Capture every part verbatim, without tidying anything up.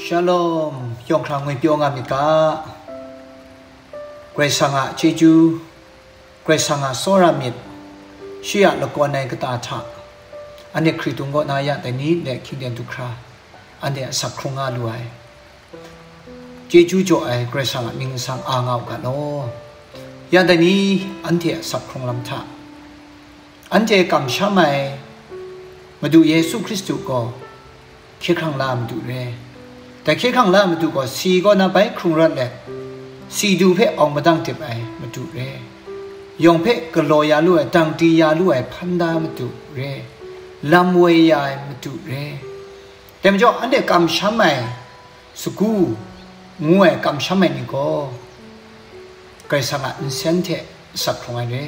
Shalom, yawng hkra ngwi pyaw nga myit ga. Karai Kasang a chyeju, Karai Kasang a tsawra myit, shi a lakawn ai kata hta, anhte Hkritung kaw na ya dai ni ndai hkying ten du hkra, anhte asak hkrung nga lu ai. Chyeju jaw ai Karai Kasang a mying nsang a nga u ga law. Ya dai ni anhte asak hkrung lam hta, anhte kamsham ai Madu Yesu Hkristu gaw hkye hkrang la ai Madu re. Dai hkye hkrang la ai Madu gaw si kaw na bai hkrung rawt let, si du hpe awng madang dip ai Madu re. Yawng hpe galaw ya lu ai, dang di ya lu ai hpan da Madu re. Lam woi ya ai Madu re. Dai majaw anhte kamsham ai sagu ngu ai kamsham ai ni gaw, Karai Kasang a nsen hte asak hkrung ai re.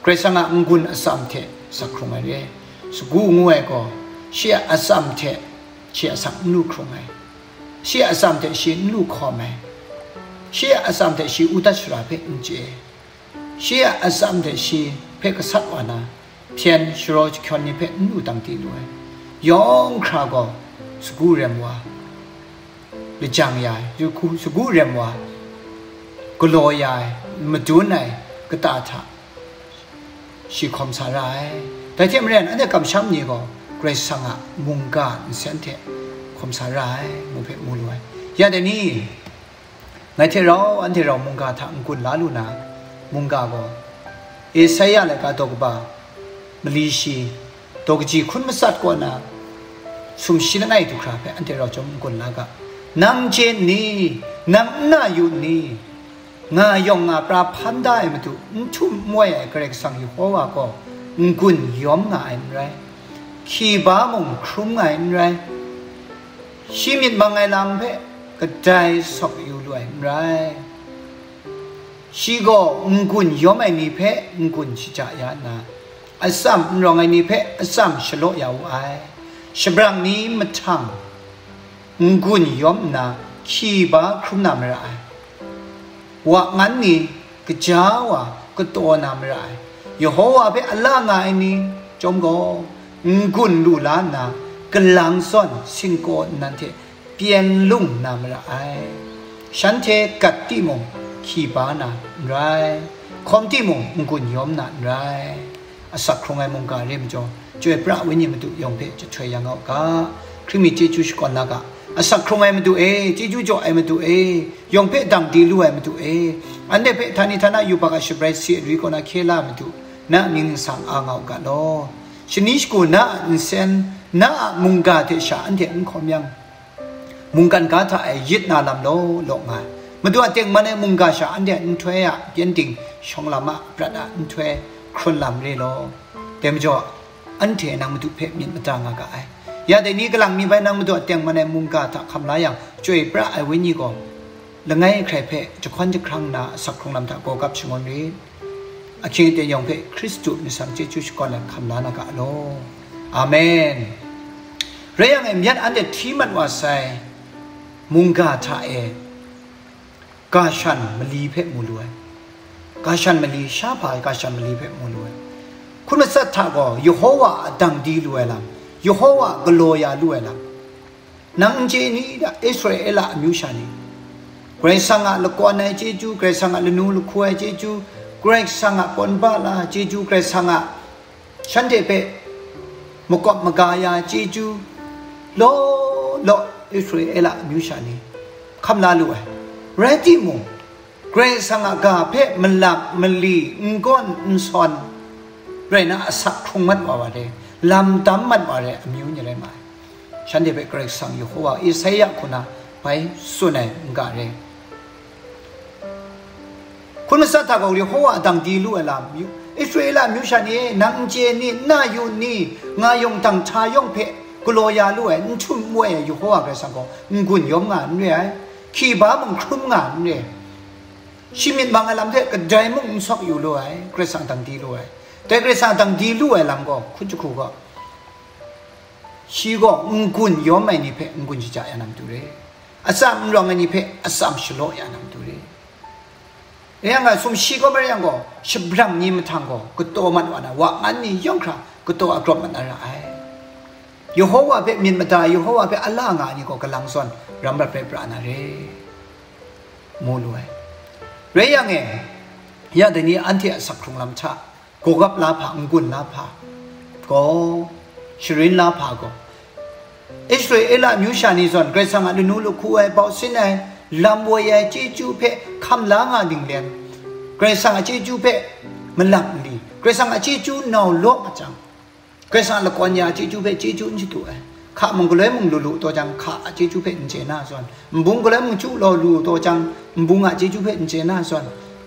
Karai Kasang a n-gun atsam hte asak hkrung ai re. Sagu ngu ai gaw, shi a atsam hte shi asak n lu hkrung ai. Shi a atsam hte shi n lu hkawm ai. Shi a atsam hte shi udat shara hpe n chye ai. Shi a atsam hte shi hpe gasat wa na, hpyen sharaw jahkyawn ni hpe n lu dang di lu ai. Yawng hkra gaw sagu rem wa, lajang ya ai, sagu, sagu rem wa, galaw ya ai, madun ai kata hta shi hkawm sa ra ai. Dai hte maren, anhte kamsham ni gaw Karai Kasang a mungga nsen hte hkawm sa ra ai, ngu hpe mu lu ai. Ya dai ni, ngai hte rau, anhte rau mungga hta n-gun la lu na, mungga gaw, Esaia laika daw kaba mali shi, daw kaji hkun matsat kaw na, sumshi langai du hkra hpe anhte rau chyawm n-gun la ga. Nang chye n ni? Nang n na yu n ni? Nga yawng nga pra hpan da ai Madu, n htum n wai ai Karai Kasang Yehova gaw n-gun yawm nga ai n rai, hkyi ba mung hkrum nga ai n rai, shi myit mang ai lam hpe kadai sawk yu lu ai n rai. Shi gaw n-gun yawm ai ni hpe n-gun shaja ya nna, atsam n rawng ai ni hpe atsam shalaw ya wu ai. Shabrang ni mahtang n-gun yawm nna, hkyi ba hkrum na mara ai. Wa ngan ni kaja wa kataw na mara ai. Yehova hpe a la nga ai ni chyawm gaw, n-gun lu la nna, galang zawn singkaw nnan hte pyen lung na mara ai. Shanhte gat timung, hkyi ba na n rai, hkawm timung, n-gun yawm na n rai. Asak hkrung ai mungga re majaw, Chyoi pra ai Wenyi Madu yawng hpe jahtoi ya nga u ga. Hkristu mi chyeju shakawn la ga. Asak hkrung ai Madu e, chyeju jaw ai Madu e, yawng hpe dang di lu ai Madu e, anhte hpe htani htana yubak a shabrai si ai rwi kaw na hkye la ai Madu, na mying nsang a nga u ga law. Shani shagu na a nsen, na a mungga hte sha anhte n hkawm yang, mungkan ga hta e yit na lam law law nga ai. Madu a tengman ai mungga sha anhte a nhtoi a pyengdin shawng lam a prat a nhtoi hkrun lam re law. Dai majaw, anhte nang Madu hpe myit mada nga ga ai. Ya dai ni galang mi bai nang Madu a tengman ai mungga hta hkam la yang, Chyoi pra ai Wenyi gaw langai hkrai hpe jahkawn jahkrang nna asak hkrung lam hta gaw gap shangun rit. Ahkying aten yawng hpe Hkristu myit sam chyeju shakawn ai hkam la na ga law. Amen. Rai yang e, myit anhte hti mat wa sai mungga hta e, ga shan mali hpe mu lu ai. Ga shan mali, sha hpa ai ga shan mali hpe mu lu ai. Hkun matsat hta gaw Yehova a dang di lu ai lam, Yehova a galaw ya lu ai lam, nang n chye ni da, Israela amyu sha ni? Karai Kasang a lakawn ai chyeju, Karai Kasang a lanu lahku ai chyeju, Karai Kasang a pawn ba la ai chyeju, Karai Kasang a shanhte hpe makawp maga ya ai chyeju, law law Israela amyu sha ni hkam la lu ai. Rai timung, Karai Kasang a ga hpe malap mali, n gawn n sawn rai na, asak hkrung mat wa wa re, lam dam mat wa re amyu ni rai ma ai. Shanhte hpe Karai Kasang Yehova Esaia hku na bai tsun ai n-ga re. Hkun matsat hta gaw Yehova a dang di lu ai lam, Israela amyu sha ni e, nang n chye ni, n na yu ni? Nga yawng dang hta yawng hpe galaw ya lu ai, n htum n wai ai Yehova Karai Kasang gaw n-gun yawm nga n re ai, hkyi ba mung hkrum nga n re ai. Shi myit mang ai lam hte kadai mung n sawk yu lu ai, Karai Kasang dang di lu ai. Dai Karai Kasang dang di lu ai lam gaw, hkun jahku gaw, shi gaw n-gun yawm ai ni hpe n-gun shaja ya na matu re, atsam n rawng ai ni hpe atsam shalaw ya na matu re. Rai yang a, sumshi gaw marai yang gaw, shabrang ni mahtang gaw kataw mat wa na, wa ngan ni yawng hkra kataw agrawp mat na ra ai. Yehowa hpe myit mada, Yehowa hpe ala nga ai ni gaw kalang zawn ram rat rai pra na re, mu lu ai. Rai yang e, ya dai ni anhte a asak hkrung lam hta, gawgap la hpa, n-gun la hpa gaw, sharin la hpa gaw, Israela amyu sha ni zawn Karai Kasang a lanu lahku ai, bau sin ai, lam woi ai chyeju hpe hkam la nga ninglen, Karai Kasang a chyeju hpe malap n li, Karai Kasang a chyeju nau law a jang, Karai Kasang a lakwan ya a chyeju hpe chyeju n shadu ai. Hka mung galoi mung lu lu taw jang, hka a chyeju hpe n chye na zawn, nbung galoi mung chyu law lu taw jang, nbung a chyeju hpe n chye na zawn,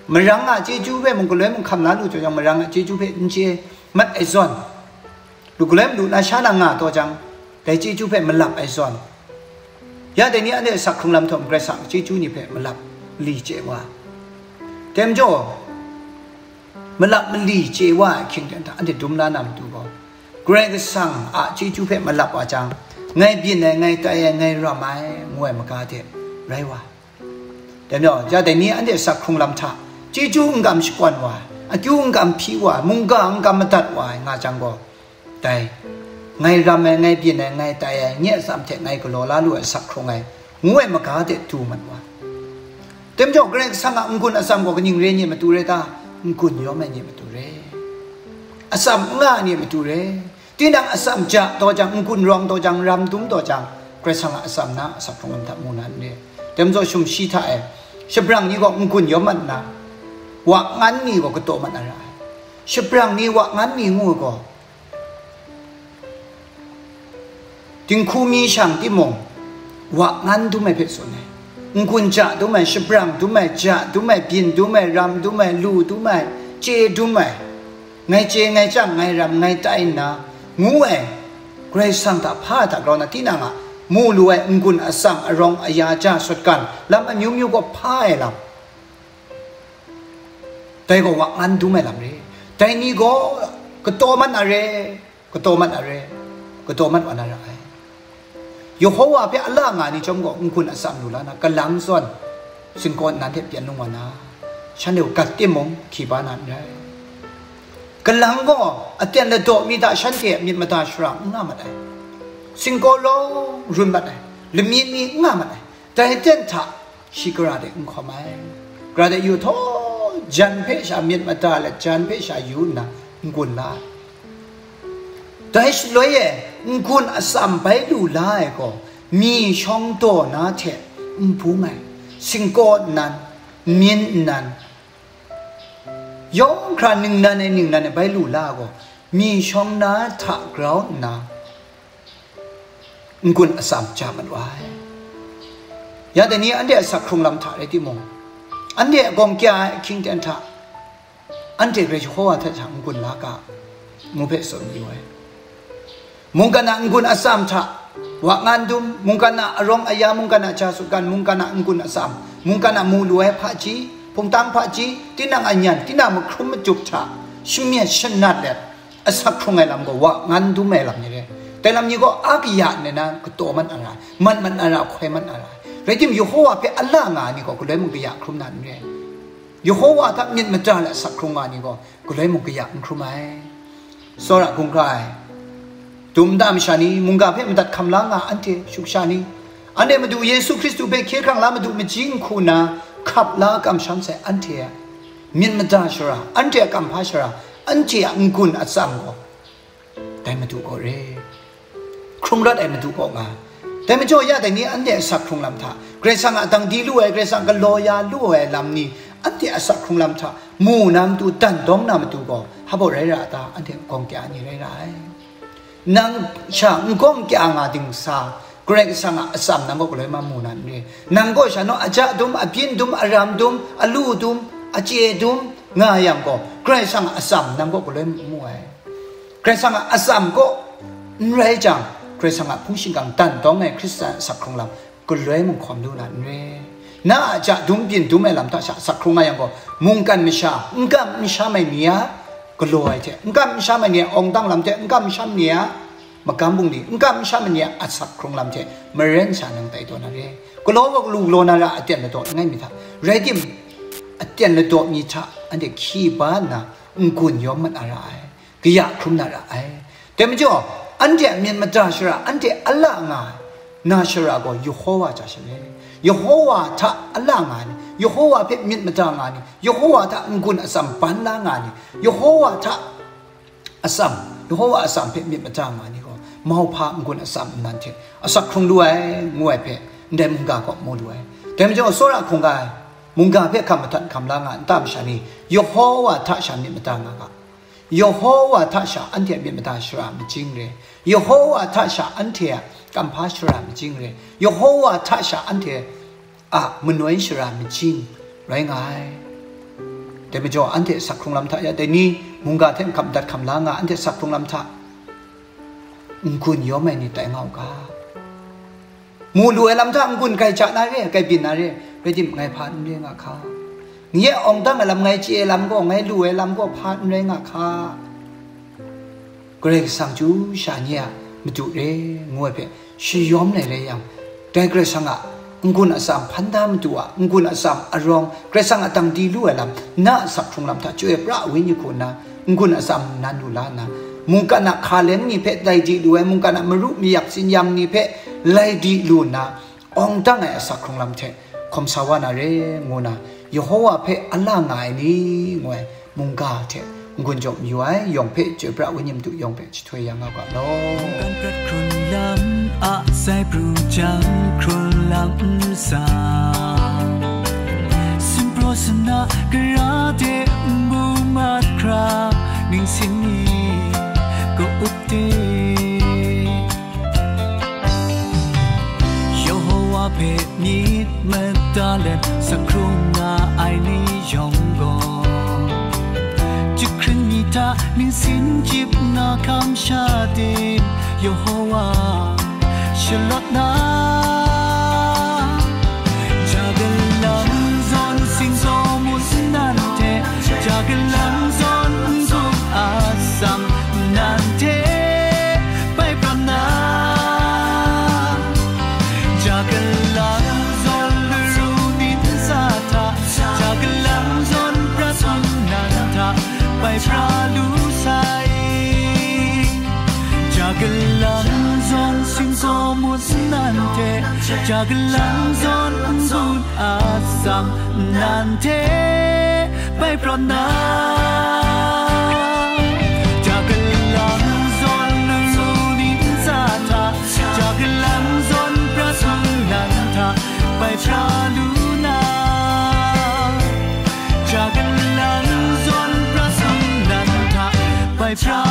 marang a chyeju hpe mung galoi mung hkam la lu taw jang, marang a chyeju hpe n chye mat ai zawn, lu galoi mung lu na sha na nga taw jang, dai chyeju hpe malap ai zawn, ya dai ni anhte asak hkrung lam hta mung Karai Kasang a chyeju ni hpe malap li chye wa. Dai majaw, malap mali chye wa ai ahkying ten hta anhte dum la na matu gaw, Karai Kasang a chyeju hpe malap wa jang, ngai byin ai, ngai tai ai, ngai ram ai, ngu ai maga de rai wa. Dai majaw, ya dai ni anhte asak hkrung lam hta, chyeju n kam shakawn wa ai, akyu n kam hpyi wa ai, mungga n kam madat wa ai nga jang gaw, dai, ngai ram ai, ngai byin ai, ngai tai ai, nye atsam hte ngai galaw la lu ai asak hkrung ai, ngu ai maga de du mat wa. Dai majaw, Karai Kasang a n-gun atsam gaw kaning re nye matu re ta? N-gun yawm ai nye matu re. Atsam n nga ai nye matu re. Tinang atsam ja taw jang, n-gun rawng taw jang, ram dum taw jang, Karai Kasang a atsam na asak hkrung lam hta mu na n re. Dai majaw, sumshi hta e shabrang ni gaw n-gun yawm mat nna, wa ngan ni gaw kataw mat na ra ai. Shabrang ni, wa ngan ni ngu ai gaw, dinghku mi shang timung, wa ngan dum ai hpe tsun ai. N-gun ja dum ai, shabrang dum ai, ja dum ai, byin dum ai, ram dum ai, lu dum ai, chye dum ai, ngai chye, ngai chyang, ngai ram, ngai tai nna, ngu ai, Karai Kasang hta hpa ai hta grau nna, tinang a mu lu ai n-gun atsam, arawng aya, ja sutgan, lam amyu myu gaw hpa ai lam, dai gaw wa ngan dum ai lam re. Dai ni gaw kataw mat na re, kataw mat na re, kataw mat wa na ra ai. Yehowa hpe ala nga ai ni chyawm gaw, n-gun atsam lu la na, kalang zawn singkaw nnan hte pyan lung wa na, shanhte gaw gat timung hkyi ba na n rai. Kalang gaw aten ladaw mi hta shanhte a myit mada shara n nga mat ai, singkaw lawng run mat ai, lamyit mi n nga mat ai. Dai aten hta shi gara de n hkawm ai. Gara de yu htaw, jan hpe sha myit mada let, jan hpe sha yu nna n-gun la ai. Dai shaloi e, n-gun atsam bai lu la ai gaw, mi shawng daw na hte n bung ai, singkaw nnan, myin nnan, yawng hkra ningnan e ningnan e bai lu la ai gaw, mi shawng na hta grau nna, n-gun atsam ja mat wa ai. Ya dai ni anhte a asak hkrung lam hta rai timung, anhte a gawng kya ai ahkying ten hta, anhte Karai Jehowa hta sha n-gun la ga, ngu hpe tsun yu ai. Mungkan a n-gun atsam hta, wa ngan dum, mungkan a arawng aya, mungkan a ja sutgan, mungkan a n-gun atsam, mungkan a mu lu ai hpaji, hpungtang hpaji, tinang a nyan, tinang mahkrum majup hta, shamyet shanat let, asak hkrung ai lam gaw wa ngan dum ai lam ni re. Dai lam ni gaw a kaya nna kataw mat na ra ai, mat mat na ra, hkoi mat na ra ai. Rai tim, Yehowa hpe ala nga ai ni gaw galoi mung kaya hkrum na n re. Yehowa hta myit mada let asak hkrung nga ai ni gaw galoi mung kaya n hkrum ai. Tsawra hkungga ai, dum nta masha ni, mungga hpe madat hkam la nga anhte shuksha ni, anhte Madu Yesu Hkristu hpe hkye hkrang la Madu maji nhku nna hkap la kamsham sai anhte a myit mada shara, anhte a kamhpa shara, anhte a n-gun atsam gaw dai Madu gaw re, hkrung rawt ai Madu kaw nga. Dai majaw ya dai ni anhte asak hkrung lam hta, Karai Kasang a dang di lu ai, Karai Kasang galaw ya lu ai lam ni, anhte asak hkrung lam hta mu na matu, dan dawng na matu gaw, hpa baw rai ra a ta? Anhte gawng kya ni rai ra ai. Nang sha n gawng kya nga ding sa, Karai Kasang a atsam nang kaw galoi ma mu na n re. Nang gaw sha naw aja dum, abyin dum, aram dum, alu dum, achye dum nga yang gaw, Karai Kasang a atsam nang kaw galoi mu ai. Karai Kasang a atsam kaw n rai jang, Karai Kasang a hpung shingkang dan dawng ai Hkristan asak hkrung lam galoi mung hkawm lu na n re. Na a ja dum byin dum ai lam hta sha asak hkrung nga yang gaw, mungkan masha, n kam n sham ai ni a galaw ai hte, n kam n sham ai ni a awng dang lam hte, n kam n sham ni a magam bungli, n kam n sham ai ni a asak hkrung lam hte maren sha nang tai taw na re. Galaw gaw galu galaw na ra, aten ladaw langai mi hta, rai tim, aten ladaw mi hta anhte hkyi ba nna n-gun yawm mat na ra ai, kaya hkrum na ra ai. Dai majaw, Anhte a myit mada shara, anhte a la nga ai na shara gaw Yehowa hta shaloi, Yehowa hta a la nga ai ni, Yehowa hpe myit mada nga ai ni, Yehowa hta n-gun atsam ban la nga ai ni, Yehowa hta atsam, Yehowa atsam hpe myit mada nga ai ni gaw, mauhpa n-gun atsam nnan hte asak hkrung lu ai, ngu ai hpe ndai mungga kaw mu lu ai. Dai majaw, tsawra hkungga ai mungga hpe hkam mahtan hkam la nga ai nta masha ni, Yehowa hta sha myit mada nga ga. Yehowa hta sha anhte a myit mada shara majing re, Yehowa hta sha anhte a kamhpa shara majing re, Yehowa hta sha anhte a manoi shara majing rai nga ai. Dai majaw, anhte asak hkrung lam hta ya, dai ni mungga hte nhkap dat hkam la nga, anhte asak hkrung lam hta n-gun yawm ai ni tai nga u ga. Mu lu ai lam hta n-gun kai ja na re, kai byin na re, rai tim, ngai hpa n re nga hka. Nye awng dang ai lam, ngai chye ai lam gaw, ngai lu ai lam gaw hpa n rai nga hka. Karai Kasang chyu sha nye a madu re, ngu ai hpe shayawm lai rai yang, dai Karai Kasang a n-gun atsam hpan da madu a n-gun atsam arawng, Karai Kasang a dang di lu ai lam, na a sak hkrung lam hta chyoi pra ai wenyi hku nna, n-gun atsam nnan lu la nna, mungkan a hka leng ni hpe lai di lu ai, mungkan a maru mayak tsin-yam ni hpe lai di lu nna, awng dang ai asak hkrung lam hte hkawm sa wa na re, ngu na, Yehowa hpe a la nga ai ni, ngu ai mungga hte n-gun jaw mayu ai yawng hpe, chyoi pra ai wenyi madu yawng hpe jahtoi ya nga ga law. Mungkan prat hkrun lam a sai pru jang hkrun lam n sa, sumpraw sana gara de n-gu mat hkra, ningsin ni ka-up de. Yehowa hpe myit mada let sak hkrung nga ai ni yawng gaw, jahkring ni hta ningsin chyip na hkam sha tim, Yehowa shalawt na, ja galang zawn singzaw mun nan hte, ja galang zawn n-gun atsam nan hte bai prat na, ja galang zawn laru ntsa hta, ja galang zawn prat nan hta bai pra lu sai. Ja galang zawn singzaw mun nan hte, ja galang zawn n-gun atsam nan hte bai prat na, ja galang zawn laru ntsa hta, ja galang zawn prat nan hta bai pra lu na, ja galang zawn prat nan hta bai pra